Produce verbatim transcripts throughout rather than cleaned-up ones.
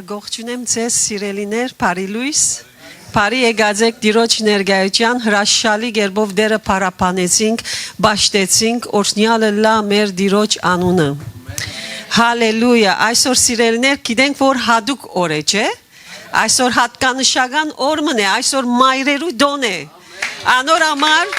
Կողջունեմ ձեզ, սիրելիներ, բարի լույս։ Բարի եկած եք Տիրոջ ներկայութեան, հրաշալի կերպով Տերը փառաբանեցինք, պաշտեցինք, օրհնեալ ըլլայ մեր Տիրոջ անունը։ Հալելույա։ Այսօր, սիրելիներ, գիտենք, որ յատուկ օր է, չէ՞։ Այսօր յատկանշական օր մըն է, այսօր մայրերու տօն է։ Անոր համար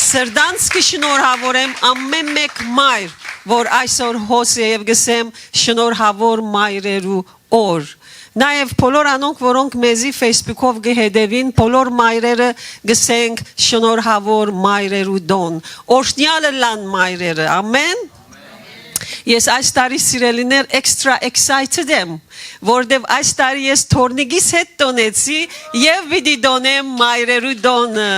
սրտանց կը շնորհաւորեմ ամէն մէկ մայր, որ այսօր հոս է, եւ կ'ըսեմ, շնորհաւոր մայրերու օր։ Նաեւ բոլոր անոնք, որոնք մեզի Facebook-ով կը հետեւին, բոլոր մայրերը կ'ըսենք, շնորհաւոր մայրերու տօն։ Օրհնեալ ըլլան մայրերը, ամէն։ Ես այս տարի, սիրելիներ, extra excited եմ, որտեւ այս տարի ես թորնիկիս հետ տօնեցի եւ պիտի տօնեմ մայրերու տօնը։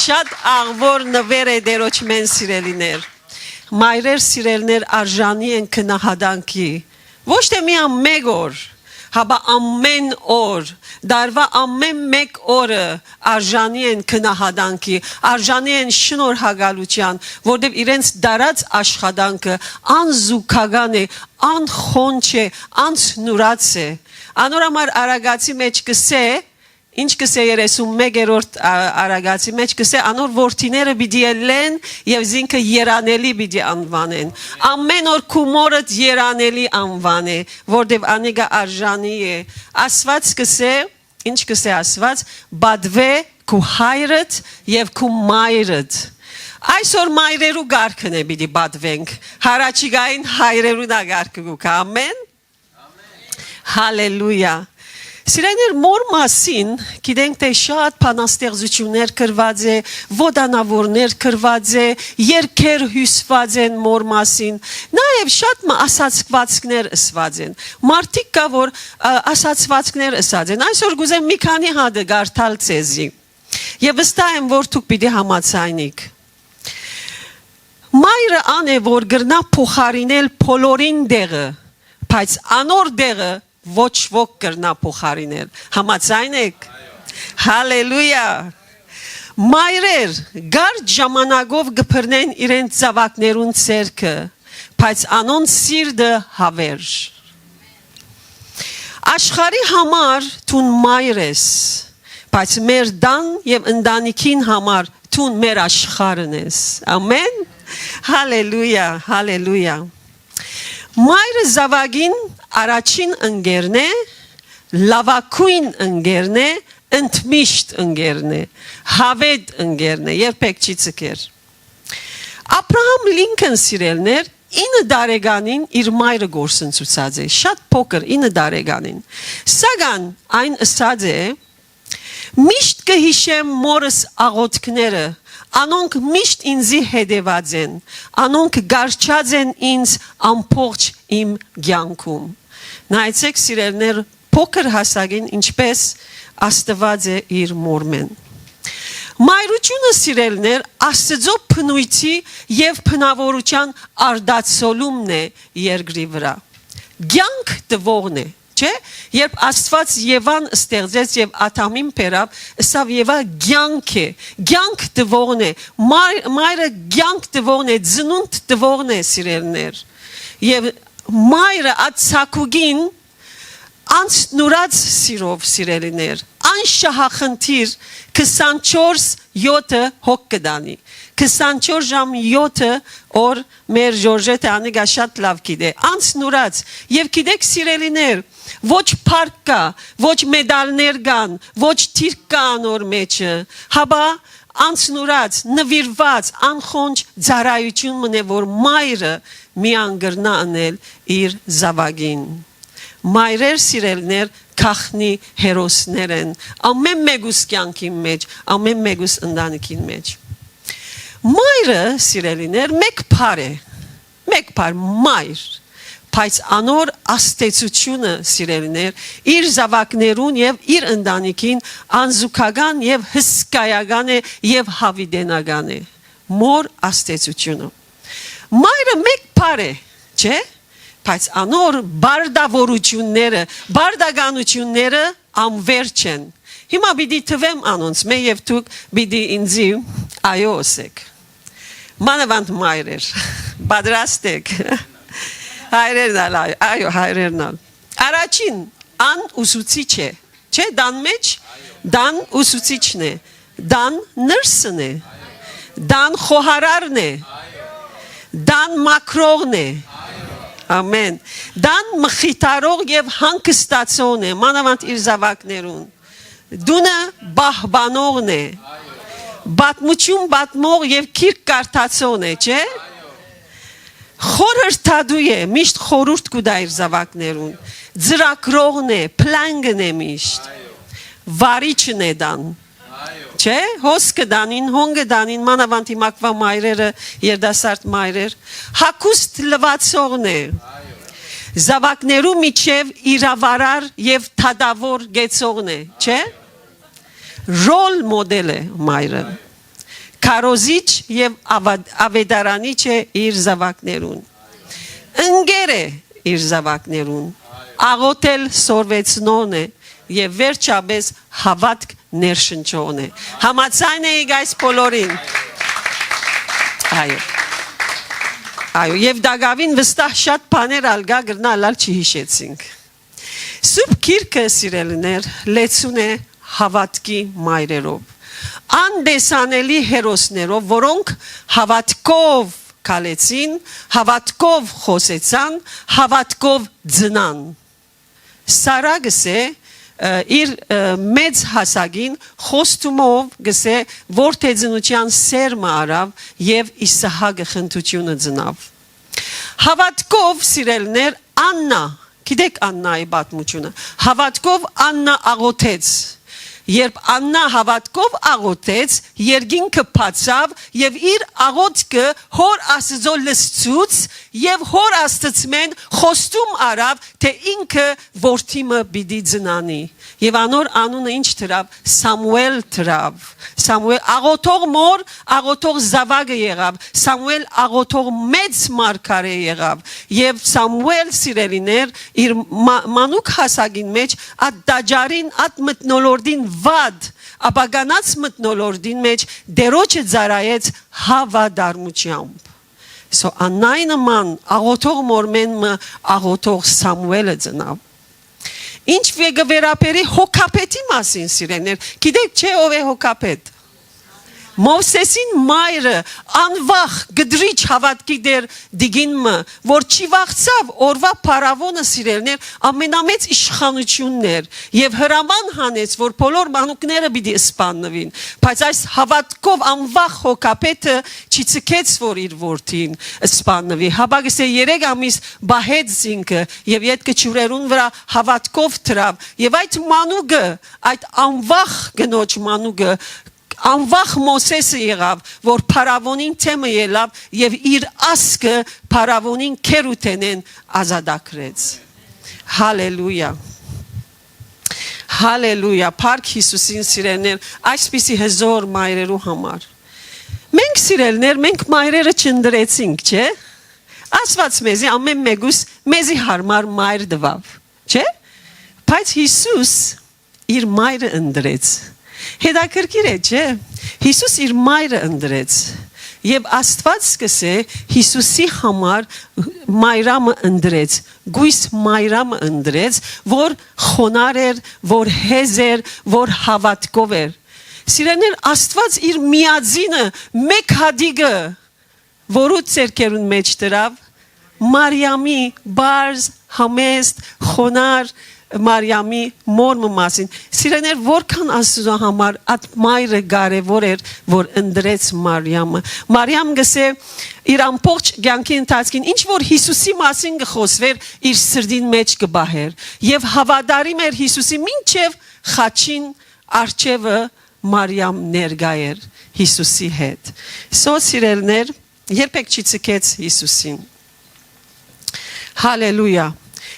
Շատ աղուոր նուէր է Տիրոջմէն, սիրելիներ։ Մայրեր, սիրելիներ, արժանի են գնահատանքի։ Ոչ թէ միայն մէկ օր, հապա ամէն օր, տարուայ ամէն մէկ օրը արժանի են գնահատանքի, արժանի են շնորհակալութեան, որտեւ իրենց տարած աշխատանքը անզուգական է, անխոնջ է, անցնուրաց է։ Անոր համար Արագածի մէջ կ'ըսէ, ինչ կ'ըսէ երեսունմեկերորդ ա-, Արագածի մէջ կ'ըսէ, անոր որդիները պիտի ելլեն եւ զինքը երանելի պիտի անուանեն։ Ամէն օր քու մօրդ երանելի անուան է, որտեւ անիկա արժանի է։ Աստուած կ'ըսէ, ինչ կ'ըսէ Աստուած, «Պատուէ քու հայրդ եւ քու մայրդ»։ Այսօր մայրերու կարգն է պիտի պատուենք, յառաջիկային հայրերու դա կարգը կու գայ։ Ամէն։ Հալելույա։ Սիրելիներ, մօր մասին, գիտենք թէ շատ բանաստեղծութիւններ գրուած է, ոտանաւորներ գրուած է, երկեր հիւսուած են մօր մասին, նաեւ շատ մը ասացուածքներ ըսուած են։ Մարդիկ կայ, որ, ը, ասացուածքներ ըսած են։ Այսօր կ'ուզեմ մի քանի հատը կարդալ ձեզի։ Եւ վստահ եմ, որ դուք պիտի համաձայնիք։ Մայրը ան է, որ կրնայ փոխարինել բոլորին տեղը, բայց անոր տեղը ոչ ոք կրնայ փոխարինել։ Համաձայն եք։ Հալելույա։ Մայրեր կարճ ժամանակով կը բռնեն իրենց զաւակներուն ձեռքը, բայց անոնց սիրտը՝ հաւեր։ Աշխարհի համար դուն մայր ես, բայց մեր տան եւ ընտանիքին համար դուն մեր աշխարհն ես։ Ամէն։ Հալելույա, հալելույա։ Մայրը զաւակին առաջին ընկերն է, լաւագոյն ընկերն է, ընդմիշտ ընկերն է, հաւետ ընկերն է, երբեք չի ձգեր։ Աբրահամ Լինքոն, սիրելիներ, ինը տարեկանին իր մայրը կորսնցուցած է, շատ փոքր, ինը տարեկանին։ Սակայն այն ըսած է. «Միշտ կը յիշեմ մօրս աղօթքները, անոնք միշտ ինծի հետեւած են, անոնք կառչած են ինձ ամբողջ իմ կեանքում»։ Նայեցէք, սիրելիներ, փոքր հասակին ինչպէս Աստուած է իր մօրմէն։ Մայրությունը, սիրելիներ, Աստուծոյ բնոյթի եւ բնաւորութեան արտացոլումն է երկրի վրայ։ Կեանք տուողն է, չէ՞։ Երբ Աստուած Եվան ստեղծեց եւ Ադամին բերաւ, ըսաւ. «Եվա կեանք է, կեանք տուողն է, մայր-, մայրը կեանք տուողն է, ծնունդ տուողն է», սիրելիներ։ Եւ մայրը այդ ցակուկին անցնուրած սիրով, սիրելիներ, անշահախնդիր քսանչորս յոթը հոգ կը տանի։ Քսանչորս ժամ յոթը օր մեր Ժորժեթը անիկա շատ լաւ գիտէ։ Անցնուրած։ Եւ գիտեք, սիրելիներ, ոչ փառք կայ, ոչ մեդալներ կան, ոչ դիրք կայ անոր մէջը, հապա անցնուրած, նուիրուած, անխոնջ ծառայութիւն մըն է, որ մայրը միան կրնայ ընել իր զաւակին։ Մայրեր, սիրելիներ, գաղտնի հերոսներ են ամէն մէկուս կեանքին մէջ, ամէն մէկուս ընտանիքին մէջ։ Մայրը, սիրելիներ, մէկ բառ է, մէկ բառ՝ մայր, բայց անոր ազդեցութիւնը, սիրելիներ, իր զաւակներուն եւ իր ընտանիքին անզուգական եւ հսկայական է եւ յաւիտենական է։ Մօր ազդեցութիւնը։ Մայրը մէկ բառ է, չէ՞, բայց անոր բարդաւորութիւնները, բարդականութիւնները անվերջ են։ Հիմա պիտի թվեմ անոնց մէ, եւ դուք պիտի ինձի այո ըսեք։ Մանաւանդ մայրեր, պատրաստ եք։ Հայրերն ալ, այ-, այո, հայրերն ալ։ Առաջին, Ան ուսուցիչ է, չէ՞, տան մէջ, տան ուսուցիչն է, տան նըրսն է, տան խոհարարն է, տան մաքրողն է, ամեն, տան մխիթարող եւ հանգստացողն է, մանաւանդ իր զաւակներուն, տունը պահպանողն է, պատմություն պատմող եւ գիրք կարդացողն է, չէ՞։ Խորհրդատու է, միշտ խորհուրդ կու տայ իր զաւակներուն, ծրագրողն է, plan կ'ընէ միշտ, վարիչն է տան, չէ՞, հոս կը տանին, հոն կը տանին, մանաւանդ հիմակվայ մայրերը, երիտասարդ մայրեր, հագուստ լուացողն է, զաւակներու միջեւ իրաւարար եւ դատաւոր կեցողն է, չէ՞։ Role model է մայրը, քարոզիչ եւ աւա-, աւետարանիչ է իր զաւակներուն, ընկեր է իր զաւակներուն, աղօթել սորվեցնողն է եւ վերջապէս հաւատք ներշնչողն է։ Համաձայն էիք այս բոլորին։ Այո։ Այո, եւ տակաւին վստահ շատ բաներ ալ կայ, կրնայ ալ չի յիշեցինք։ Սուրբ Գիրքը, սիրելիներ, լեցուն է հաւատքի մայրերով, անտեսանելի հերոսներով, որոնք հաւատքով քալեցին, հաւատքով խօսեցան, հաւատքով ծնան։ Սարա գսէ, ը, իր, ը, մեծ հասակին խոստումով գսէ, որդեծնութեան սերմը առաւ եւ Իսահակը խնդութիւնը ծնաւ։ Հաւատքով, սիրելիներ, Աննա, գիտեք Աննայի պատմութիւնը, հաւատքով Աննա աղօթեց։ Երբ Աննա հաւատքով աղօթեց, երկինքը բացաւ եւ իր աղօթքը Հօր Աստուծոյ լսցուց եւ Հօր Աստծմէն խոստում առաւ, թէ ինքը որդի մը պիտի ծնանի։ Եւ անոր անունը ինչ դրաւ։ Սամուէլ դրաւ։ Սամուէլ աղօթող մօր, աղօթող զաւակը եղաւ։ Սամուէլ աղօթող մեծ մարգարէ եղաւ։ Եւ Սամուէլ, սիրելիներ, իր մա-, մանուկ հասակին մէջ ատ տաճարին, ատ մթնոլորտին վատ, ապականած մթնոլորտին մէջ Տէրոջը ծառայեց հաւատարմութեամբ։ So, Աննայի նման աղօթող մօրմէն մը աղօթող Սամուէլը ծնաւ։ Ինչ վե-, կը վերաբերի հոգաբեդի մասին, սիրելիներ, գիտեք չէ՞ ով է հոգաբեդ։ Մովսեսին մայրը, անվախ, կտրիչ հաւատքի դեր տիկին մը, որ չի վախցաւ օրվա փարաւոնը, սիրելիներ, ամենամեծ իշխանութիւնն էր եւ հրաման հանեց, որ բոլոր մանուկները պիտի սպաննուին, բայց այս հաւատքով անվախ հոգաբեդը չի ցկեց, որ իր որդին սպաննուի, հապա գսէ երեք ամիս պահեց զինքը եւ ետքը ջուրերուն վրայ հաւատքով դրաւ եւ այդ մանուկը, այդ անվախ կնոջ մանուկը, անվախ Մովսեսը եղաւ, որ փարաւոնին դէմը ելաւ եւ իր ազգը փարաւոնին քերութենէն ազատագրեց։ Հալելույա։ Հալելույա, փառք Յիսուսին, սիրելիներ, այսպիսի հզոր մայրերու համար։ Մենք, սիրելիներ, մենք մայրերը չընտրեցինք, չէ՞։ Աստուած մեզի, ամեն մեկուս մեզի յարմար մայր տուաւ, չէ՞։ Բայց Յիսուս իր մայրը ընտրեց։ Հետաքրքիր է, չէ՞։ Յիսուս իր մայրը ընտրեց։ Եւ Աստուած կսէ Յիսուսի համար մայրամը ընտրեց, գոյս մայրամը ընտրեց, որ խոնար էր, որ հեզ էր, որ հաւատքով էր։ Սիրելիներ, Աստուած իր միածինը, մէկ հատիկը, որու ձեռքերուն մէջ դրաւ, Մարիամի, բարձ, համեստ, խոնար Մարիամի մօր մը մասին։ Սիրելիներ, որքան Աստուծոյ համար այդ մայրը կարեւոր էր, որ ընտրեց Մարիամը։ Մարիամ գսէ, իր ամբողջ կյանքի ընթացքին, ինչ որ Յիսուսի մասին կը խօսուէր, իր սրտին մէջ կը պահէր եւ հաւատարիմ էր Յիսուսի մինչեւ խաչին առջեւը Մարիամ ներկայ էր Յիսուսի հետ։ So, սիրելիներ, երբեք չի ցկեց Յիսուսին։ Հալելույա։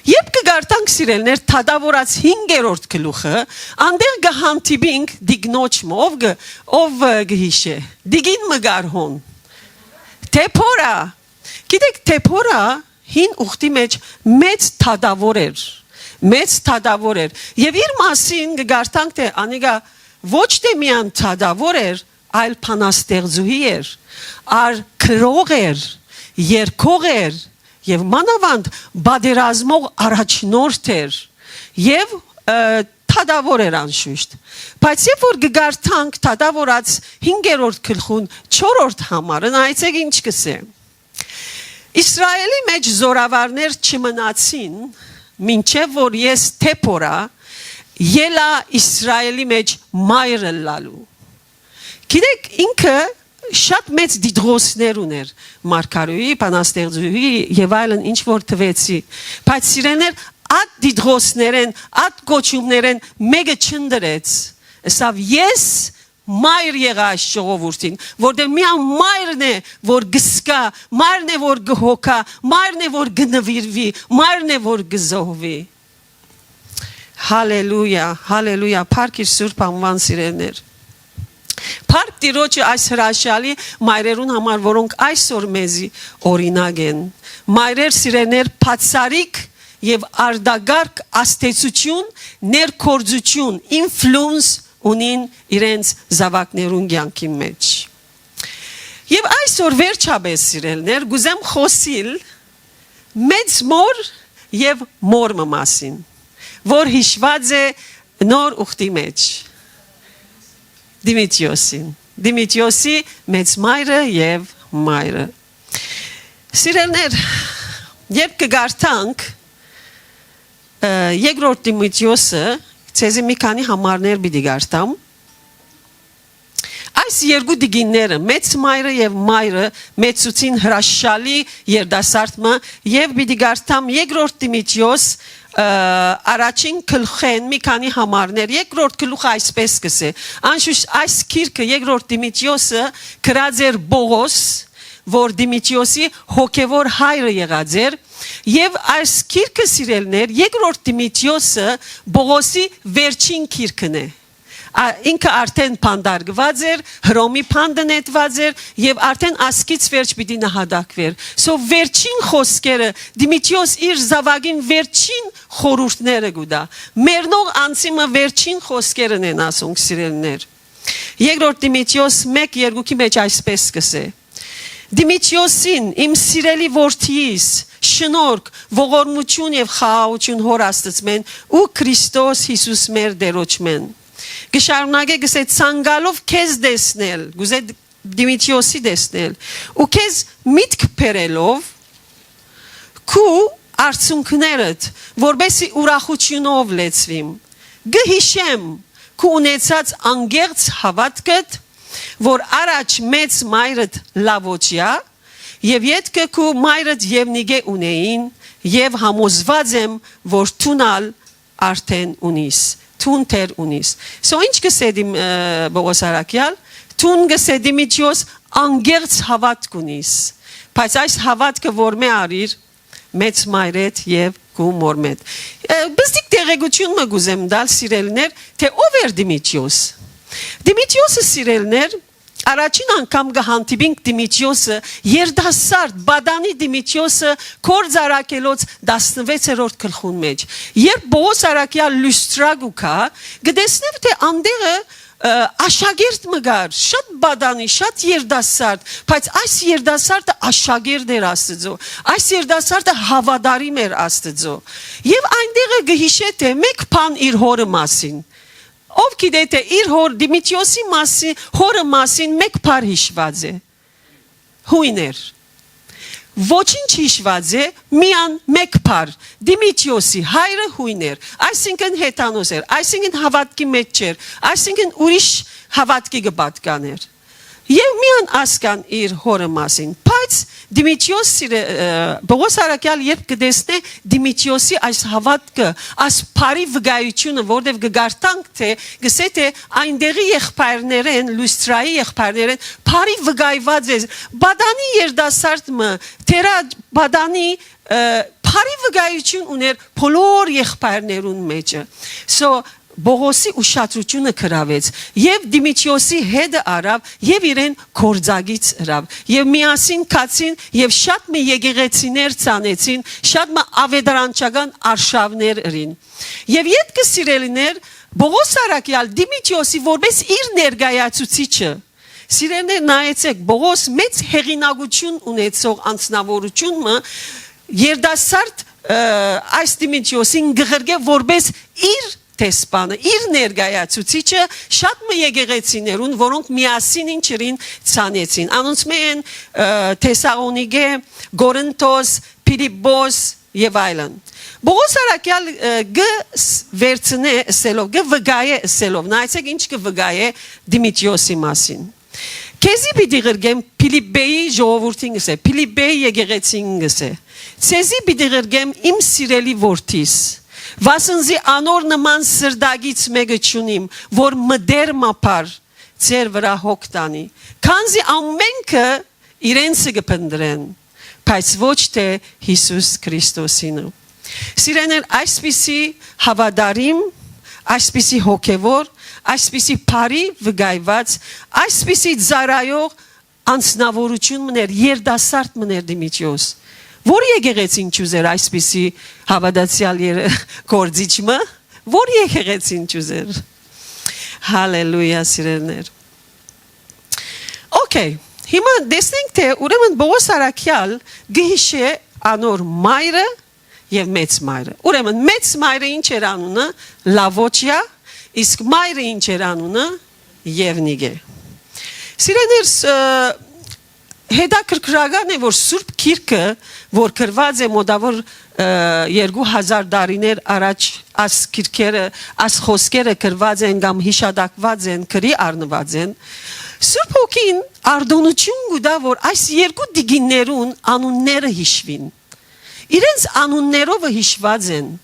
Երբ կը կարդանք, սիրելիներ, Դատաւորաց հինգերորդ գլուխը, անտեղ կը հանդիպինք տիկնոջ մը, ով կը, ով, ը, կը յիշէ, տիկին մը կար հոն, Դեբորա։ Գիտեք, Դեբորա հին ուխտի մէջ մեծ դատաւոր էր, մեծ դատաւոր էր։ Եւ իր մասին կը կարդանք, թէ անիկա ոչ թէ միայն դատաւոր էր, այլ բանաստեղծուհի էր, ար գրող էր, երգող էր եւ մանաւանդ պատերազմող առաջնորդ էր։ Եւ, ը, դատաւոր էր անշուշտ։ Բայց երբ որ կը կարդանք դատաւորած հինգերորդ գլխուն չորրորդ համարը, նայեցէք ինչ կսէ. «Իսրայէլի մէջ զօրավարներ չմնացին, մինչեւ որ ես Դեբորա ելայ Իսրայէլի մէջ մայր ըլլալու»։ Գիտեք, ինքը շատ մեծ դիտողներ ուներ, մարգարոյի, բանաստեղծուհի եւ այլն, ինչ որ թվեցի, բայց սիրելիներ, այդ դիտողներէն, այդ կոչումներէն մէկը չընտրեց, ըսաւ. «Ես մայր եղայ այս ժողովուրդին, որտեղ միայն մայրն է, որ գսկայ, մայրն է, որ գհոգայ, մայրն է, որ գնվիրուի, մայրն է, որ գզոհուի»։ Հալելույա, հալելույա, փառք իր սուրբ անուան, սիրելիներ։ Փառք Տիրոջը այս հրաշալի մայրերուն համար, որոնք այսօր մեզի օրինակ են։ Մայրեր, սիրելիներ, բացառիկ եւ արտակարգ ազդեցութիւն, ներգործութիւն, ինֆլուենս ունին իրենց զաւակներուն կեանքին մէջ։ Եւ այսօր վերջապէս, սիրելիներ, կուզեմ խօսիլ մեծ մօր եւ մօր մը մասին, որ յիշուած է Նոր Ուխտի մէջ, Դիմիտրիոսին, Դիմիտրիոսի մեծ մայրը եւ մայրը։ Սիրելիներ, երբ կը կարդանք, ը, երկրորդ Դիմիտրիոսը, ձեզի մի քանի համարներ պիտի կարդամ։ Այս երկու տիկինները, մեծ մայրը եւ մայրը, մեծցուցին հրաշալի երիտասարդ մը, եւ պիտի կարդամ երկրորդ Դիմիտրիոս, ը, առաջին գլխէն մի քանի համարներ։ Երկրորդ գլուխը այսպես կսէ. «Անշուշտ այս գիրքը երկրորդ Դիմիտրիոսը գրած էր Պողոս, որ Դիմիտրիոսի հոգեվոր հայրը եղած էր, եւ այս գիրքը, սիրելիներ, երկրորդ Դիմիտրիոսը Պողոսի վերջին գիրքն է»։ Ա, ինքը արդեն փանդարկուած էր, Հռոմի փանդը նետուած էր եւ արդեն ասկից վերջ պիտի նահատակուէր։ So, վերջին խօսքերը, Դիմիտրիոս իր զաւակին վերջին խորհուրդները կու տայ։ Մեռնող անձի մը վերջին խօսքերն են ասոնք, սիրելիներ։ Երկրորդ Դիմիտրիոս մէկ երկուքի մէջ այսպես կսէ. «Դիմիտրիոսին, իմ սիրելի որդիիս, շնորհք, ողորմություն եւ խաղաղություն Հօր Աստծմէն ու Քրիստոս Յիսուս մեր Տէրոջմէն»։ Կը շարունակէ, կսէ. «Ցանկալով քեզ տեսնել», կուզէ Դիմիտրիոսի տեսնել, «ու քեզ միտք բերելով քու արցունքներդ, որպեսզի ուրախությունով լեցուիմ, կը յիշեմ քու ունեցած անկեղծ հաւատքդ, որ առաջ մեծ մայրդ Լաւոճիա եւ ետքը քու մայրդ Եւնիկէ ունէին, եւ համոզուած եմ, որ դուն ալ արդեն ունիս, դուն դեռ ունիս»։ So, ինչ կսէ Դիմ-, ը, Պողոս Առաքեալ, դուն կսէ Դիմիտրիոս անկեղծ հաւատք ունիս, բայց այս հաւատքը որմէ առիր, մեծ մայրեդ եւ քու մորմեդ։ Ը, բզդիկ տեղեկություն մը կուզեմ տալ, սիրելիներ, թէ ով էր Դիմիտրիոս։ Դիմիտրիոսը, սիրելիներ, առաջին անգամ կը հանդիպինք Դիմիտրիոսը, երիտասարդ, պատանի Դիմիտրիոսը, Գործ Առաքելոց տասնվեցերորդ գլխուն մէջ։ Երբ Պողոս Առաքեալ Լյուստրա կու գայ, կը տեսնեմ, թէ անդեղը, ը, աշակերտ մը կար, շատ պատանի, շատ երիտասարդ, բայց այս երիտասարդը աշակերտ էր Աստծո, այս երիտասարդը հաւատարիմ էր Աստծո։ Եւ այնտեղը կը յիշէ, թէ մէկ բան իր հօրը մասին։ Ով գիտէ, թէ իր հօր Դիմիտրիոսի մասի-, հօրը մասին մէկ բառ յիշուած է։ Յոյն էր։ Ոչինչ յիշուած է, միան մէկ բառ. Դիմիտրիոսի հայրը յոյն էր, այսինքն հեթանոս էր, այսինքն հաւատքի մէջ չէր, այսինքն ուրիշ հաւատքի կը պատկանէր։ Եւ միան ասկան իր հօրը մասին, բայց Դիմիտրիոս սիրե-, ը, Պողոս Առաքեալ երբ կը տեսնէ Դիմիտրիոսի այս հաւատքը, այս բարի վկայությունը, որտեղ կը կարդանք, թէ, կսէ, թէ այնտեղի եղբայրներէն, Լյուստրայի եղբայրներէն բարի վկայուած է, պատանի երիտասարդ մը, թերա պատանի, ը, բարի վկայություն ուներ բոլոր եղբայրներուն մէջը։ So, Պողոսի ուշադրությունը գրաւեց եւ Դիմիտրիոսի հետը առաւ եւ իրեն գործակից ըրաւ, եւ միասին գացին եւ շատ մը եկեղեցիներ ցանեցին, շատ մը աւետարանչական արշաւներ ըրին։ Եւ ետքը, սիրելիներ, Պողոս Առաքեալ Դիմիտրիոսի որպես իր ներկայացուցիչը, սիրելիներ, նայեցէք, Պողոս մեծ հեղինակություն ունեցող անձնաւորություն մը, երիտասարդ, ը, այս Դիմիտրիոսին կը ղրկէ որպէս իր դեսպանը, իր ներկայացուցիչը շատ մը եկեղեցիներուն, որոնք միասին ինչ ըրին, ցանեցին։ Անոնցմէ են, ը, Թեսաղոնիկէ, Կորինթոս, Փիլիպպոս եւ այլն։ Պողոս առաքեալ, ը, կը ս-, վերցնէ ըսելով, կը վկայէ ըսելով, նայեցէք ինչ կը վկայէ Դիմիտրիոսի մասին։ «Քեզի պիտի ղրկեմ», Փիլիպպեի ժողովուրդին կ'ըսէ, Փիլիպպեի եկեղեցին կ'ըսէ, «Ձեզի պիտի ղրկեմ իմ սիրելի որդիս, վասն զի անոր նման սրտակից մէկը չունիմ, որ մտերմաբար ձեր վրայ հոգ տանի, քանզի ամէնքը իրենցը կը փնտռեն, բայց ոչ թէ Յիսուս Քրիստոսինը»։ Սիրեներ, այսպիսի հաւատարիմ, այսպիսի հոգեւոր, այսպիսի բարի վկայուած, այսպիսի ծառայող անձնաւորութիւն մըն էր, երիտասարդ մըն էր Դիմիտրիոս։ Ո՞ր եկեղեցին չուզեր այսպիսի հաւատացեալ եր-, գործիչ մը։ Ո՞ր եկեղեցին չուզեր։ Հալելույա, սիրելիներ։ Okay, հիմա տեսնենք, թէ ուրեմն Պողոս առաքեալ կը յիշէ անոր մայրը եւ մեծ մայրը։ Ուրեմն մեծ մայրը ինչ էր անունը, Լավոճիա, իսկ մայրը ինչ էր անունը, Եւնիկէ։ Սիրեներ, ս-, ը, հետաքրքրական է, որ Սուրբ Գիրքը, որ գրված է մոտաւոր, ը, երկու հազար տարիներ առաջ, աս գիրքերը, աս խոսքերը գրված են կամ յիշատակված են, գրի առնուած են, Սուրբ Հոգին արտօնութիւն կու տայ, որ այս երկու տիկիններուն անունները յիշուին։ Իրենց անուններովը յիշուած են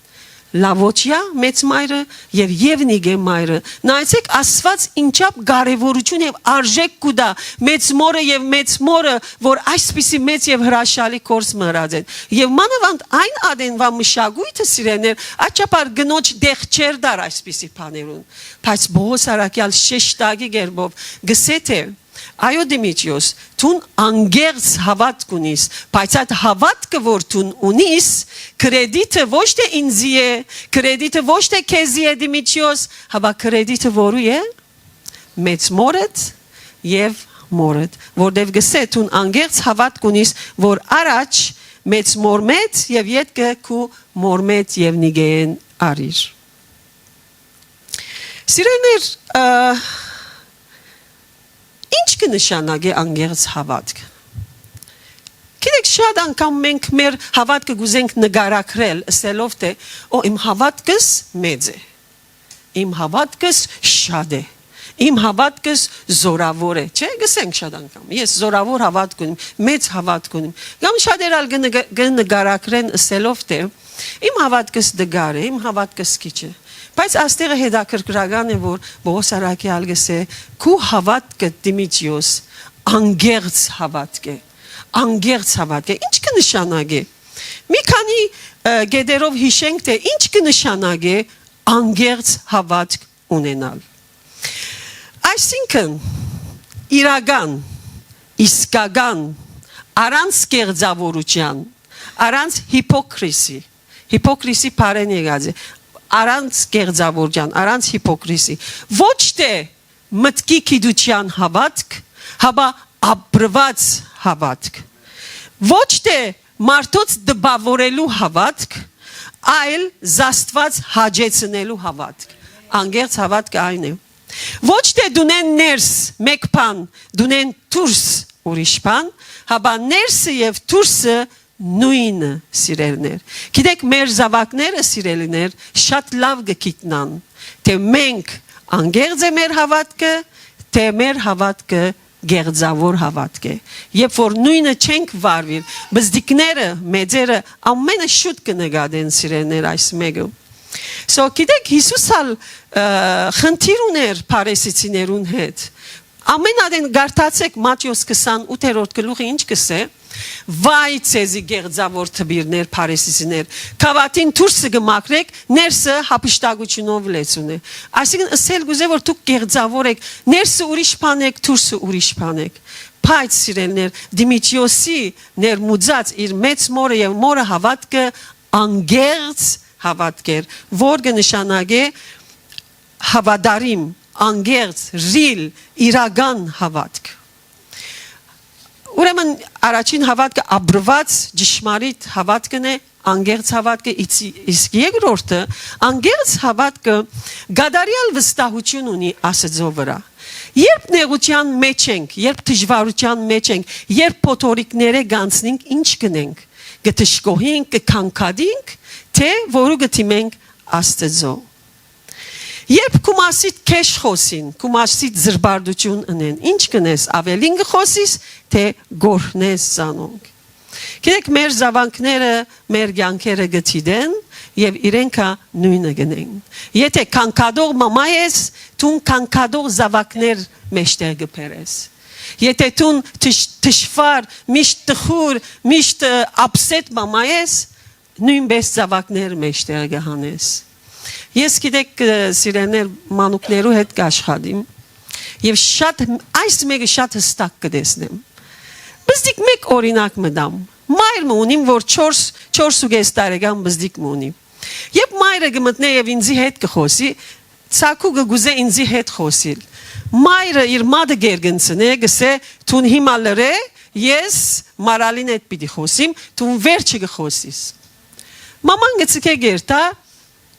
Լավոճիա մեծ մայրը եւ Եւնիկէ մայրը։ Նայեցէք, Աստուած ինչապ կարեւորութիւն եւ արժէք կու տայ մեծ մորը եւ մեծ մորը, որ այսպիսի մեծ եւ հրաշալի գործ մը ըրած են։ Եւ մանաւանդ այն ադենուան մշակոյթը, սիրեներ, աչափար կնոջ տեղ չէր տար այսպիսի բաներուն։ Բայց Պողոս առաքեալ շեշտակի կերպով կ'ըսէ, թէ, «Այո, Դիմիտրիոս, դուն անկեղծ հաւատք ունիս, բայց այդ հաւատքը, որ դուն ունիս, կրեդիթը ոչ թէ ինծի է, կրեդիթը ոչ թէ քեզի է, Դիմիտրիոս, հապա կրեդիթը որու է, մեծ մորդ եւ մորդ, որտեւ կ'ըսէ, դուն անկեղծ հաւատք ունիս, որ առաջ մեծ մորմեդ եւ ետքը քու մորմեդ Եւնիկէն առիր»։ Սիրելիներ, ը, ի՞նչ կը նշանակէ անկեղծ հաւատք։ Գիտեք, շատ անգամ մենք մեր հաւատքը կ'ուզենք նկարագրել, ըսելով, թէ, «Օ, իմ հաւատքս մեծ է, իմ հաւատքս շատ է, իմ հաւատքս զորաւոր է», չէ՞, կ'ըսենք շատ անգամ, «Ես զորաւոր հաւատք ունիմ, մեծ հաւատք ունիմ»։ Կամ շատեր ալ կը նկա-, կը նկարագրեն, ըսելով, թէ, «Իմ հաւատքս տկար է, իմ հաւատքս քիչ է»։ Բայց աստեղը հետաքրքրական է, որ Պողոս առաքեալ կ'ըսէ, «Քու հաւատքը, Դիմիտրիոս, անկեղծ հաւատք է, անկեղծ հաւատք է»։ Ի՞նչ կը նշանակէ։ Մի քանի, ը, կետերով յիշենք, թէ ի՞նչ կը նշանակէ անկեղծ հաւատք ունենալ։ Այսինքն, իրական, իսկական, առանց կեղծաւորութեան, առանց հիփոքրիսի, հիփոքրիսի բառէն եկած է, առանց կեղծաւորութեան, առանց հիփոքրիսի, ոչ թէ մտքի գիտութեան հաւատք, հապա ապրուած հաւատք, ոչ թէ մարդոց տպաւորելու հաւատք, այլ զաստուած հաճեցնելու հաւատք։ Անկեղծ հաւատքը այն է։ Ոչ թէ դունեն ներս մէկ բան, դունեն դուրս ուրիշ բան, հապա ներսը եւ դուրսը նոյնը, սիրելիներ։ Գիտեք, մեր զաւակները, սիրելիներ, շատ լաւ կը գիտնան, թէ մենք անկեղծ է մեր հաւատքը, թէ մեր հաւատքը կեղծաւոր հաւատք է։ Երբ որ նոյնը չենք վարուիր, բզդիկները, մեծերը ամենը շուտ կը նկատեն, սիրելիներ, այս մէկը։ So, գիտեք, Յիսուս ալ, ը, խնդիր ունէր փարիսեցիներուն հետ։ Ամէն ատեն կարդացէք Մատթէոս քսանութերորդ գլուխը ինչ կ'ըսէ. «Վայ ձեզի, կեղծաւոր դպիրներ, փարիսեցիներ, գաւաթին դուրսը կը մաքրէք, ներսը յափշտակութիւնով լեցուն է»։ Այսինքն, ըսել կ'ուզէ, որ դուք կեղծաւոր էք, ներսը ուրիշ բան էք, դուրսը ուրիշ բան էք։ Բայց, սիրելիներ, Դիմիտրիոսի ներմուծած իր մեծ մորը եւ մորը հաւատքը անկեղծ հաւատք էր, որ կը նշանակէ հաւատարիմ, անկեղծ, real, իրական հաւատք։ Ուրեմն առաջին հաւատքը ապրուած ճշմարիտ հաւատքն է, անկեղծ հաւատքը, իցի-, իսկ երկրորդը, անկեղծ հաւատքը կատարեալ վստահութիւն ունի Աստուծոյ վրայ։ Երբ նեղութեան մէջ ենք, երբ դժուարութեան մէջ ենք, երբ փոթորիկներէ կանցնենք, ի՞նչ կ'ընենք։ Կը դժգոհինք, կը քանքատինք, թէ որո՞ւ կը դիմենք Աստուծոյ։ Երբ քու մասիդ քեշ խօսին, քու մասիդ զրպարտութիւն ընեն, ի՞նչ կ'ընես, աւելին կը խօսիս, թէ կ'օրհնես զանոնք։ Գիտեք, մեր զաւակները մեր կեանքերը կը դիտեն եւ իրենք ա նոյնը կ'ընեն։ Եթե քանքատող մամա ես, դուն քանքատող զաւակներ մէջտեղ կը բերես։ Եթե դուն դժ-, դժվար, միշտ տխուր, միշտ, ը, upset մամա ես, նոյնպէս զաւակներ մէջտեղ կը հանես։ Ես գիտեք, ը, սիրելիներ, մանուկներու հետ կ'աշխատիմ եւ շատ, այս մէկը շատ յստակ կը տեսնեմ։ Բզդիկ մէկ օրինակ մը տամ։ Մայր մը ունիմ, որ չորս, չորս ու կէս տարեկան բզդիկ մը ունի։ Երբ մայրը կը մտնէ եւ ինձի հետ կը խօսի, ցաքու կը կուզէ ինձի հետ խօսիլ։ Մայրը իր մատը կերկնցնէ, կ'ըսէ, «Դուն հիմա լռէ, ես Մարալին հետ պիտի խօսիմ, դուն վերջը կը խօսիս»։ Մաման կը ձգէ գերտայ,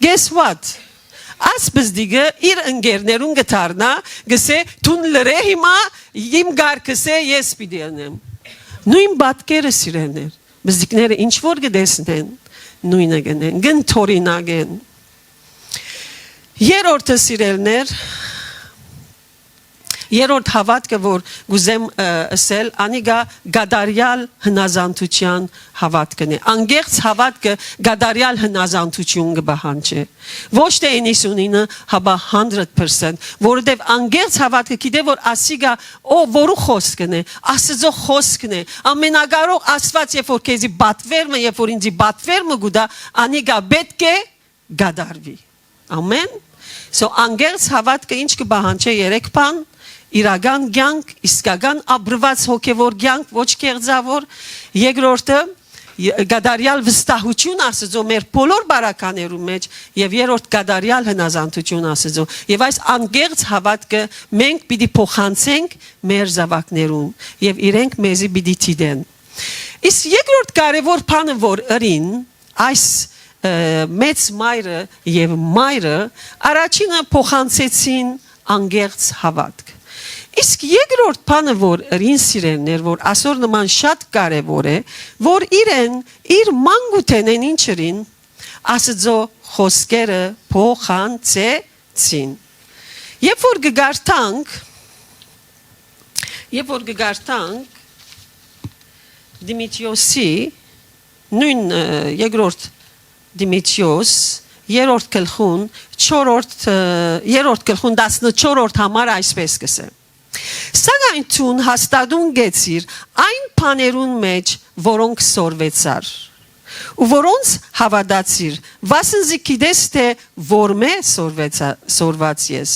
guess what? Աս բզդիկը իր ընկերներուն կը դառնայ, կ'ըսէ, «Դուն լռէ հիմա, իմ կարգս է, ես պիտի ընեմ»։ Նոյն պատկերը, սիրելիներ, բզդիկները ինչ որ կը տեսնեն, նոյնը կ'ընեն, կ'ընդօրինակեն։ Երրորդը, սիրելիներ, երրորդ հաւատքը, որ կ'ուզեմ, ը, ըսել, անիկա կատարեալ հնազանդութեան հաւատքն է։ Անկեղծ հաւատքը կատարեալ հնազանդութիւն կը պահանջէ։ Ոչ թէ իննսունինը, հապա hundred percent, որովհետեւ անկեղծ հաւատքը գիտէ, որ ասիկա, ո, որու խօսքն է, Աստուծոյ խօսքն է, ամենակարող Աստուած, երբ որ քեզի պատվեր մը, երբ որ ինձի պատվեր մը կու տայ, անիկա պէտք է կատարուի։ Ամեն։ So, անկեղծ հաւատքը ինչ կը պահանջէ, երեք բան. իրական կեանք, իսկական ապրուած հոգեւոր կեանք, ոչ կեղծաւոր։ Երկրորդը, ե-, կատարեալ վստահութիւն Աստուծոյ մեր բոլոր բարականերուն մէջ, եւ երրորդ, կատարեալ հնազանդութիւն Աստուծոյ։ Եւ այս անկեղծ հաւատքը մենք պիտի փոխանցենք մեր զաւակներուն, եւ իրենք մեզի պիտի դիտեն։ Իսկ երկրորդ կարեւոր բանը, որ ըրին այս, ը, մեծ մայրը եւ մայրը, առաջինը փոխանցեցին անկեղծ հաւատք։ Իսկ երկրորդ բանը, որ ըրին, սիրելիներ, որ ասոր նման շատ կարեւոր է, որ իրեն իր մանկութենէն ինչ ըրին, Աստուծոյ խօսքերը փոխանցեցին։ Երբ որ կը կարդանք, երբ որ կը կարդանք Դիմիտրիոսի, նոյն, ը, երկրորդ Դիմիտրիոս, երրորդ գլխուն, չորրորդ, ը, երրորդ գլխուն տասնչորրորդ համար այսպես կ'ըսէ. «Սակայն դուն հաստատուն կեցիր այն բաներուն մէջ, որոնք սորվեցար, ու որոնց հաւատացիր, վասն զի գիտես թէ որմէ սորվեցա-, սորված ես։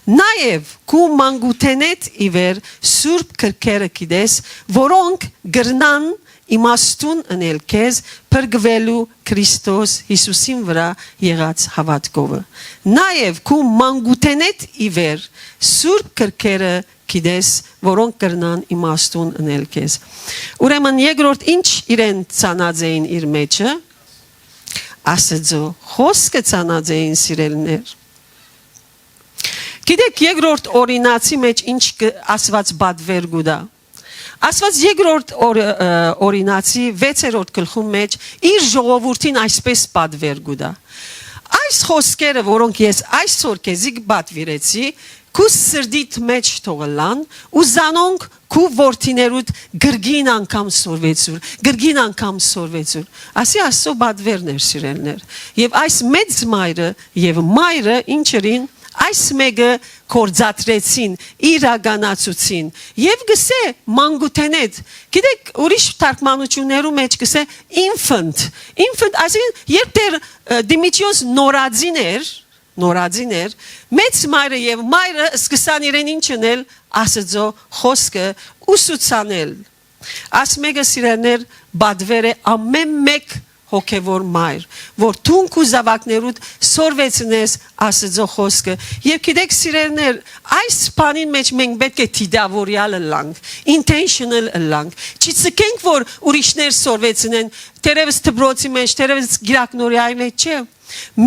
Նաեւ քու մանկութենէդ ի վեր սուրբ գրքերը գիտես, որոնք կրնան իմաստուն ընել քեզ փրկուելու Քրիստոս Յիսուսին վրայ եղած հաւատքովը։ Նաեւ քու մանկութենէդ ի վեր սուրբ գրքերը գիտես, որոնք կրնան իմաստուն ընել քեզ»։ Ուրեմն երկրորդ ինչ իրեն ցանած էին իր մեջը, Աստուծոյ խօսքը ցանած էին, սիրելիներ։ Գիտեք, երկրորդ Օրինացի մէջ ինչ կը-, Աստուած պատվեր կու տայ։ Աստուած երկրորդ օր-, ը, Օրինացի վեցերորդ գլխուն մէջ իր ժողովուրդին այսպես պատվեր կու տայ. «Այս խօսքերը, որոնք ես այսօր քեզի կը պատվիրեցի, քու սրտիդ մէջ թող ըլլան ու զանոնք քու որդիներուդ կրկին անգամ սորվեցուր, կրկին անգամ սորվեցուր»։ Ասի Աստուծոյ պատվերն էր, սիրելիներ։ Եւ այս մեծ մայրը եւ մայրը ինչ ըրին, այս մէկը կործատրեցին, իրականացուցին։ Եւ կ'ըսէ մանկութենէդ, գիտեք, ուրիշ թարգմանութիւններու մէջ կ'ըսէ infant, infant, այսինքն երբ դեռ, ը, Դիմիտրիոս նորածին էր, նորածին էր, մեծ մայրը եւ մայրը սկսան իրեն ինչ ընել, Աստուծոյ խօսքը ուսուցանել։ Այս մէկը, սիրելիներ, պատվեր է ամէն մէկ հոգեվոր մայր, որ դուն քու զաւակներուդ սորվեցնես Աստուծոյ խօսքը։ Եւ գիտեք, սիրելիներ, այս բանին մէջ մենք պէտք է դիտաւորեալ ըլլանք, intentional ըլլանք։ Չի ձգենք, որ ուրիշներ սորվեցնեն, թերեւս դպրոցի մէջ, թերեւս կիրակնորիայի մէջ, չէ։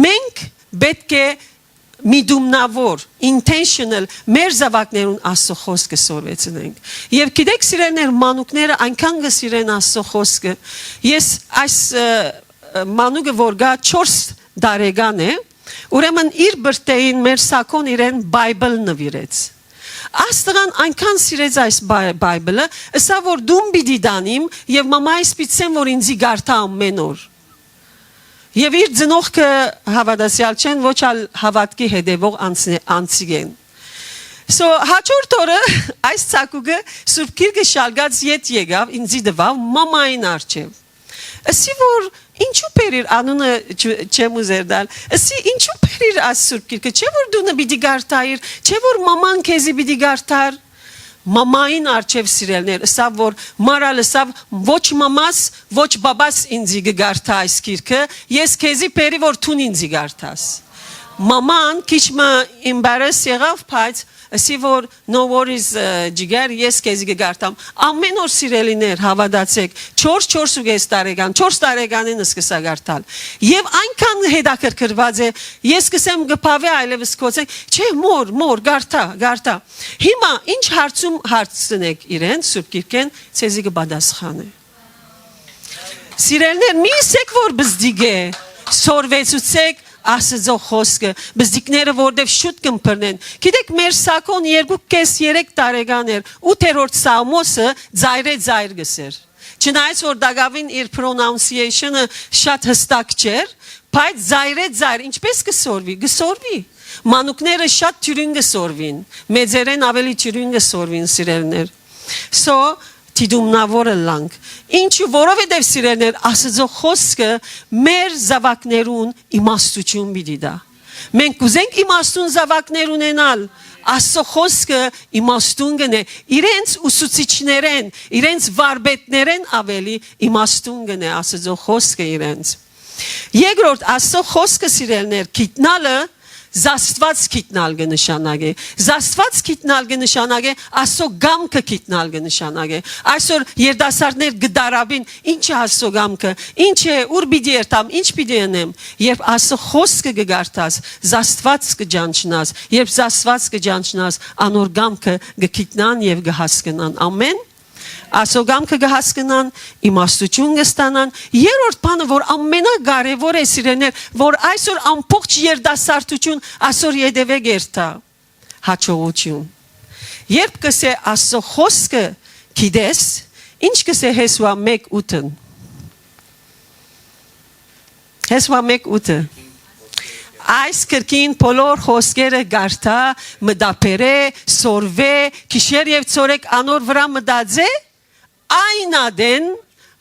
Մենք պէտք է միտումնաւոր, intentional, մեր զաւակներուն Աստուծոյ խօսքը սորվեցնենք։ Եւ գիտեք, սիրելիներ, մանուկները այնքան կը սիրեն Աստուծոյ խօսքը։ Ես այս, ը, ը, մանուկը, որ գայ, չորս տարեկան է, ուրեմն իր բրտեին մեր սակոն իրեն Bible նուիրեց։ Այս տղան այնքան սիրեց այս Bi-, Bible-ը, ըսաւ, որ դուն պիտի տանիմ եւ մամայիս պիտի ասեմ, որ ինծի կարդայ ամէն օր։ Եւ իր ծնողքը հաւատացեալ չեն, ոչ ալ հաւատքի հետեւող անձնե-, անձիկ են։ So, հաջորդ օրը այս ծակուկը Սուրբ Գիրքը շալկած ետ եկաւ, ինծի տուաւ մամային առջեւ։ Ըսի, որ ինչու բերիր, անունը չ-, չեմ ուզեր տալ, ըսի, ինչու բերիր այս Սուրբ Գիրքը, չէ՞ որ դունը պիտի կարդայիր, չէ՞ որ մաման քեզի պիտի կարդար։ Մամային առջեւ, սիրելիներ, ըսաւ, որ մար ալ ըսաւ, ոչ մամաս, ոչ բաբաս ինծի կը կարդայ այս գիրքը, ես քեզի բերի, որ դուն ինծի կարդաս։ Մաման քիչ մը embarrass եղաւ, բայց ըսի, որ no worries, ը, ջիգեր, ես քեզի կը կարդամ։ Ամէն օր, սիրելիներ, հաւատացէք, չորս, չորս ու կես տարեկան, չորս տարեկանէն սկսա կարդալ։ Եւ այնքան հետաքրքրուած է, ես կսեմ, կը բաւէ այլեւս կ'օծենք, չէ, մոր, մոր, կարդա, կարդա։ Հիմա ինչ հարցում հարցնեք իրեն Սուրբ Գիրքէն, ձեզի կը պատասխանէ։ Սիրելիներ, մի ասեք, որ բզդիկ է, սորվեցուցեք Աստուծոյ խօսքը, բզդիկները, որտեւ շուտ կ'ըմբռնեն։ Գիտեք, մեր սակոն երկու կես, երեք տարեկան էր, ութերորդ սաղմոսը ծայրե ծայր գսեր։ Չնայած որ տակաւին իր pronunciation-ը շատ յստակ չէր, բայց ծայրե ծայր, ինչպես կը սորվի, կը սորվի։ Մանուկները շատ թիւրին կը սորվին, մեծերէն աւելի թիւրին կը սորվին, սիրելիներ։ So, դիտումնաւոր ըլլանք։ Ինչու, որովհետեւ, սիրելիներ, Աստուծոյ խօսքը մեր զաւակներուն իմաստութիւն պիտի տայ։ Մենք կ'ուզենք իմաստուն զաւակներ ունենալ, Աստուծոյ խօսքը իմաստուն կ'ընէ, իրենց ուսուցիչներէն, իրենց վարպետներէն աւելի իմաստուն կ'ընէ Աստուծոյ խօսքը իրենց։ Երկրորդ, Աստուծոյ խօսքը, սիրելիներ, գիտնալը զաստուած գիտնալ կը նշանակէ։ Զաստուած գիտնալ կը նշանակէ, Աստուծոյ կամքը գիտնալ կը նշանակէ։ Այսօր երիտասարդներ կը տարապին, ի՞նչ է Աստուծոյ կամքը, ի՞նչ է, ո՞ւր պիտի երթամ, ի՞նչ պիտի ընեմ։ Երբ Աստուծոյ խօսքը կը կարդաս, զաստուած կը ճանչնաս, երբ զաստուած կը ճանչնաս, անոր կամքը կը գիտնան եւ կը հասկնան։ Ամէն։ Աստուծոյ կամքը կը հասկնան, իմաստութիւն կը ստանան։ Երրորդ բանը, որ ամենակարեւոր է, սիրելիներ, որ այսօր ամբողջ երիտասարդութիւն այսօր ետեւե կ'երթայ, հաջողութիւն։ Երբ կ'ըսէ Աստուծոյ խօսքը գիտես, ինչ կ'ըսէ Յեսուա մէկ ութը։ Յեսուա մէկ ութը։ Այս գրքին բոլոր խօսքերը կարդա, մտաբերէ, սորվէ, գիշեր եւ ցորեկ անոր վրայ մտածէ, այն ատեն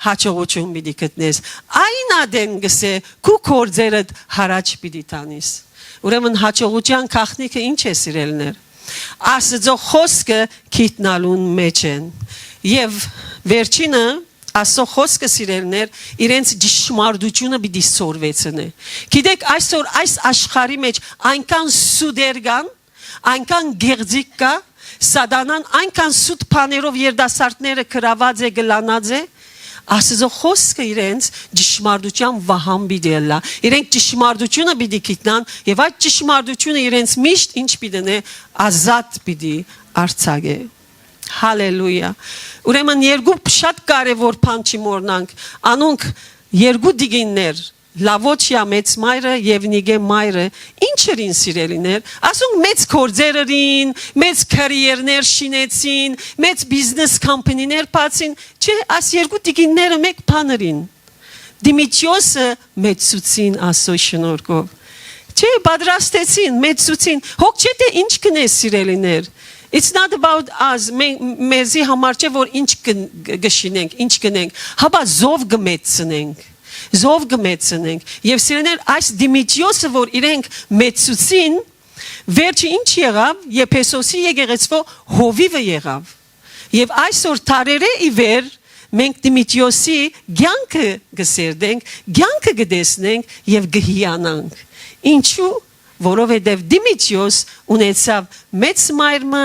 հաջողութիւն պիտի գտնես։ Այն ատեն, կ'ըսէ, քու գործերդ յառաջ պիտի տանիս։ Ուրեմն հաջողութեան գաղտնիքը ի՞նչ է, սիրելիներ։ Աստուծոյ խօսքը գիտնալուն մէջ են։ Եւ վերջինը, Աստուծոյ խօսքը, սիրելիներ, իրենց ճշմարտութիւնը պիտի սորվեցնէ։ Գիտեք, այսօր այս աշխարհի մէջ այնքան սուտեր կան, այնքան գեղձիկ կայ, Սատանան այնքան սուտ բաներով երիտասարդները գրաւած է, կլանած է, Աստուծոյ խօսքը իրենց ճշմարտութեան վահան պիտի ըլլայ։ Իրենք ճշմարտութիւնը պիտի գիտնան եւ այդ ճշմարտութիւնը իրենց միշտ ինչ պիտի ընէ, ազատ պիտի արձակէ։ Հալելույա։ Ուրեմն երկու շատ կարեւոր բան չի մոռնանք։ Անոնք երկու տիկիններ, Լաւոչիա մեծ մայրը եւ Նիկէ մայրը, ի՞նչ ըրին, սիրելիներ։ Ասոնք մեծ գործեր ըրին, մեծ քարիերներ շինեցին, մեծ բիզնես կամփանիներ բացին։ Չէ, աս երկու տիկինները մէկ բան ըրին։ Դիմիտրիոսը մեծցուցին Աստուծոյ շնորհքով։ Չէ, պատրաստեցին, մեծցուցին։ Հոգ չէ, թէ ինչ կ'ընէ, սիրելիներ։ It's not about us. Մե-, մեզի համար չէ, որ ինչ կն-, կը շինենք, ինչ կ'ընենք, հապա զով կը մեծցնենք, զով կը մեծցնենք։ Եւ, սիրելիներ, այս Դիմիտրիոսը, որ իրենք մեծցուցին, վերջը ինչ եղաւ, Եփեսոսի եկեղեցւոյ հովիւը եղաւ։ Եւ այսօր, դարերէ ի վեր, մենք Դիմիտրիոսի կեանքը կը սերտենք, կեանքը կը տեսնենք եւ կը հիանանք։ Ինչու՞։ Որովհետեւ Դիմիտրիոս ունեցաւ մեծ մայր մը,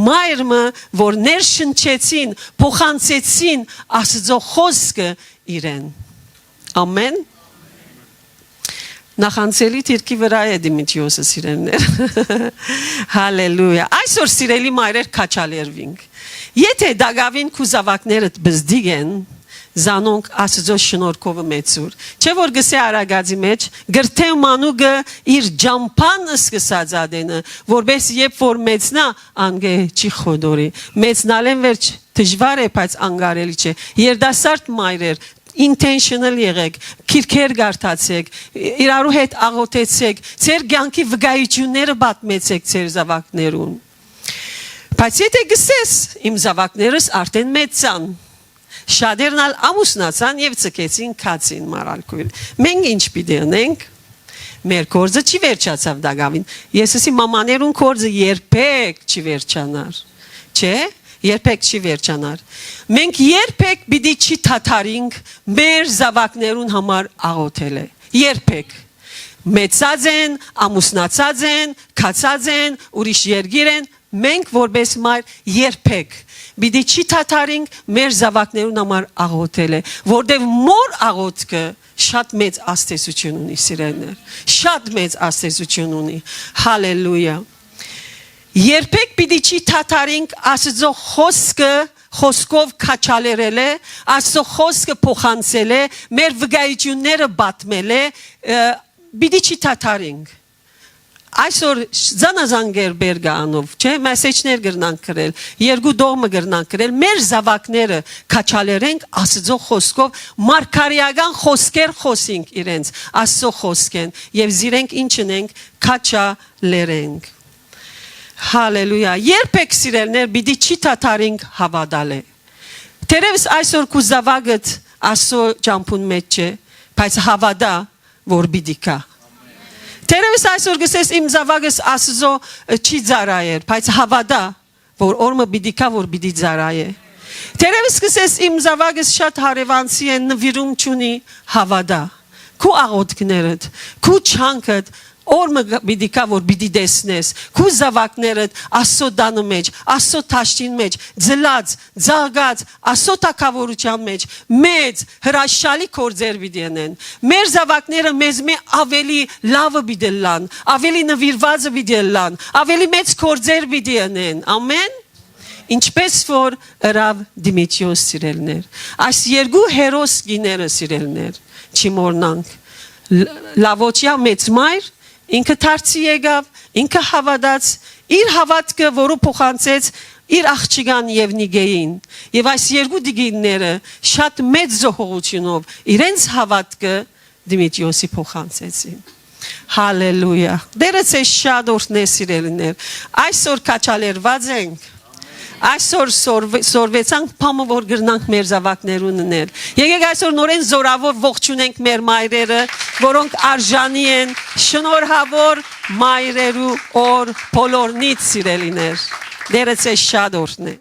մայր մը, որ ներշնչեցին, փոխանցեցին Աստուծոյ խօսքը իրեն։ Ամեն։ Նախանձելի դիրքի վրայ է Դիմիտրիոսը, սիրելիներ։ Հալելույա։ Այսօր, սիրելի մայրեր, քաջալերուինք։ Եթէ տակաւին քու զաւակներդ բզդիկ են, զանոնք Աստուծոյ շնորհքովը մեծուր։ Չէ՞ որ գսէ Արագածի մէջ, կրթէ մանուկը իր ճամբան սկսած ատենը, որպէս երբ որ մեծնայ, անկէ չի խոտորի։ Մեծնալէն վերջ դժուար է, բայց անկարելի չէ։ Երիտասարդ մայրեր, intentional եղէք, քիրքեր կարդացէք, իրարու հետ աղօթեցէք, ձեր կեանքի վկայութիւնները պատմեցէք ձեր զաւակներուն։ Բայց եթէ գսես, իմ զաւակներս արդէն մեծցան, շատերն ալ ամուսնացան եւ ձգեցին, գացին մառալքոյլ։ Մենք ինչ պիտի ընենք։ Մեր գործը չի վերջացաւ տակաւին։ Ես ըսի, մամաներուն գործը երբեք չի վերջանար։ Չէ՞, երբեք չի վերջանար։ Մենք երբեք պիտի չի դադարինք մեր զաւակներուն համար աղօթելը։ Երբեք։ Մեծած են, ամուսնացած են, գացած են, ուրիշ երկիր են, մենք որպէս մայր երբեք պիտի չի դադարինք մեր զաւակներուն համար աղօթելը, որտեւ մոր աղօթքը շատ մեծ ազդեցութիւն ունի, սիրելիներ, շատ մեծ ազդեցութիւն ունի։ Հալելույա։ Երբեք պիտի չի դադարինք Աստուծոյ խօսքը, խօսքով քաջալերելը, Աստուծոյ խօսքը փոխանցելը, մեր վկայութիւնները պատմելը, ը, պիտի չի դադարինք։ Այսօր զանազան կերպեր կայ անով, չէ՞, մեսեջներ կրնանք գրել, երկու տողմը կրնանք գրել, մեր զաւակները քաջալերենք Աստուծոյ խօսքով, մարգարէական խօսքեր խօսինք իրենց Աստուծոյ խօսքէն, եւ զիրենք ինչ ընենք, քաջալերենք։ Հալելույա։ Երբեք, սիրելիներ, պիտի չի դադարինք հաւատալը։ Թերեւս այսօր քու զաւակդ Աստուծոյ ճամբուն մէջ չէ, բայց հաւատա, որ պիտի գայ։ Թերեւս այսօր գսես, իմ զաւակս Աստուծոյ, ը, չի ծառայեր, բայց հաւատա, որ օր մը պիտի գայ, որ պիտի ծառայէ։ Թերեւս գսես, իմ զաւակս շատ հարեւանցի է, նուիրում չունի, հաւատա։ Քու աղօթքներդ, քու չանքդ, օր մը գ-, պիտի գայ, որ պիտի տեսնես, քու զաւակներդ Աստուծոյ տանը մէջ, Աստուծոյ դաշտին մէջ, ծլած, ծաղկած, Աստուծոյ թագաւորութեան մէջ, մեծ, հրաշալի գործեր պիտի ընեն։ Մեր զաւակները մեզմէ ավելի լաւը պիտի ըլլան, ավելի նուիրուածը պիտի ըլլան, ավելի մեծ գործեր պիտի ընեն։ Ամեն։ Ինչպես որ ըրաւ Դիմիտրիոս, սիրելիներ, այս երկու հերոս կիները, սիրելիներ, չի մոռնանք։ Լ-, Լաւոճիա մեծ մայր, ինքը դարձի եկաւ, ինքը հաւատաց, իր հաւատքը, որը փոխանցեց իր աղջկան Եւնիկեին, եւ այս երկու տիկինները շատ մեծ զոհողութիւնով իրենց հաւատքը Դիմիտրիոսի փոխանցեցին։ Հալելույա։ Տերը ձեզ շատ օրհնէ, սիրելիներ։ Այսօր քաջալերված ենք։ Այսօր սորվե-, սորվեցանք բամը, որ կրնանք մեր զաւակներուն ընել։ Եկեք այսօր նորէն զորաւոր ողջունենք մեր մայրերը, որոնք արժանի են շնորհաւոր մայրերու օր բոլորնից, սիրելիներ։ Տերը ձեզ շատ օրհնէ։